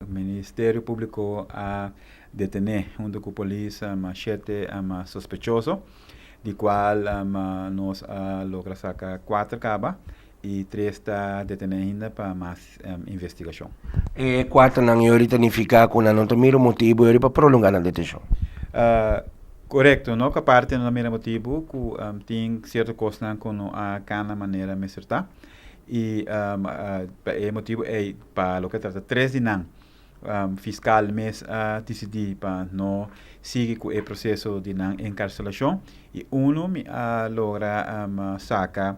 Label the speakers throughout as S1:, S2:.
S1: Ministerio Públiko a detené huntu ku polis shete sospechoso, di kual nos a logra saka kuater kaba i tres ta detené ainda pa mas investigashon.
S2: E kuaternan yori ta nifiká ku nan no ta mira motibu yori pa prolongá nan detenshon?
S1: Korekto, no ku aparte no ta mira motibu ku tin sierto kosnan ku no a kana manera mester ta. I pa e motibu ei, pa loke trata tres di nan, fiskal mes a disidí pa no sigui ku e proseso di nan enkarselashon i unu mi a logra saka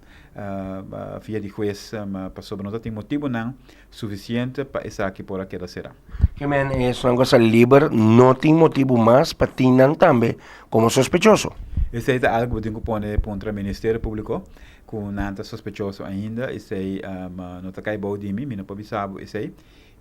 S1: via di hues pasobra no ta tin motibunan sufisiente pa esaki por a keda será.
S2: Ke men esnan ku a sali liber no tin motibu mas pa tin nan tambe komo sospechoso?
S1: Esei ta algu ku bo tin ku pone puntra Ministerio Públiko. Ku nan ta sospechoso ainda, esei no ta kai bou di mi, mi no por bisa bo esei,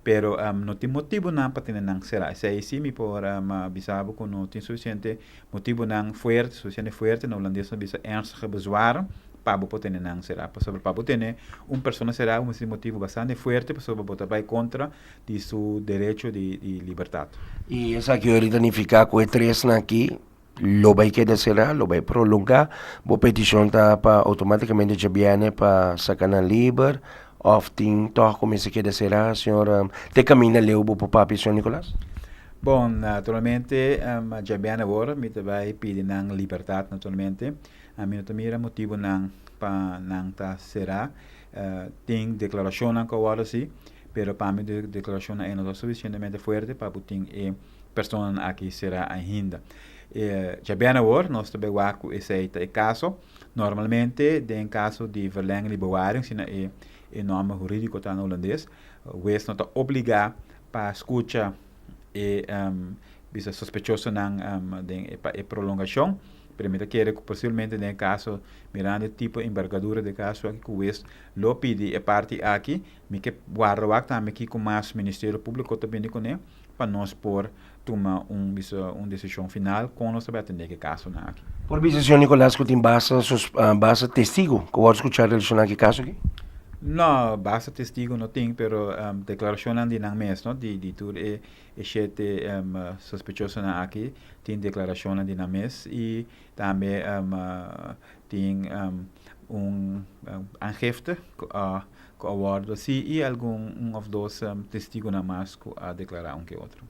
S1: pero no tin motibunan pa tene nan será. Esei sí mi por bisa bo ku no tin sufisiente motibunan fuerte, sufisiente fuerte, na hulandes nos bisa ernstige bezwaren, pa bo por tene nan será. Pasobra pa bo tene un persona será bo mester tin motibu bastante fuerte pasobra bo ta bai kontra di su derecho di libertat.
S2: I esaki ora ta nifiká ku e tresnan aki lo bai keda será, lo bai prolongá. Bo petishon ta pa outomátikamente djabièrnè pa saka nan liber òf tin tòg ku mester keda será, señor? Te kaminda leu bo por papia, señor Nicolas?
S1: Bon, naturalmente djabièrnè awor mi ta bai pidi nan libertat naturalmente. Mi no ta mira motibunan pa nan ta será. Tin deklarashonnan ku a wòrdu hasi, pero pa mi deklarashonnan ei no ta sufisientemente fuerte pa bo tin e personanan aki será ainda. E djabièrnè awor nos ta bai wak ku esei ta e kaso. Normalmente den kaso di verlenging di bewaring, asina e e nòmber hurídiko ta na hulandes, hues no ta obligá pa skucha e bisa sospechosonan den e pa e prolongashon, pero mi ta kere ku posiblemente den e kaso mirando e tipo embergadura di e kaso aki ku hues lo pidi e parti aki. Mi ke warda wak tambe kiko mas Ministerio Públiko ta bini kuné. Pa nos por tuma un bisa un desishon final kon nos ta bai atendé ku e kasonan aki.
S2: Por bisa señor Nicolas ku tin basta basta testigo ku wòrdu skuchá relashoná ku e kaso aki?
S1: No, basta testigo no tin, pero deklarashonnan di nan mes no, di di tur e e shete sospechosonan aki tin deklarashonnan di nan mes i tambe tin un aangifte ku a ku a wòrdu hasi i algun un òf dos testigunan mas ku a deklará un ke otro.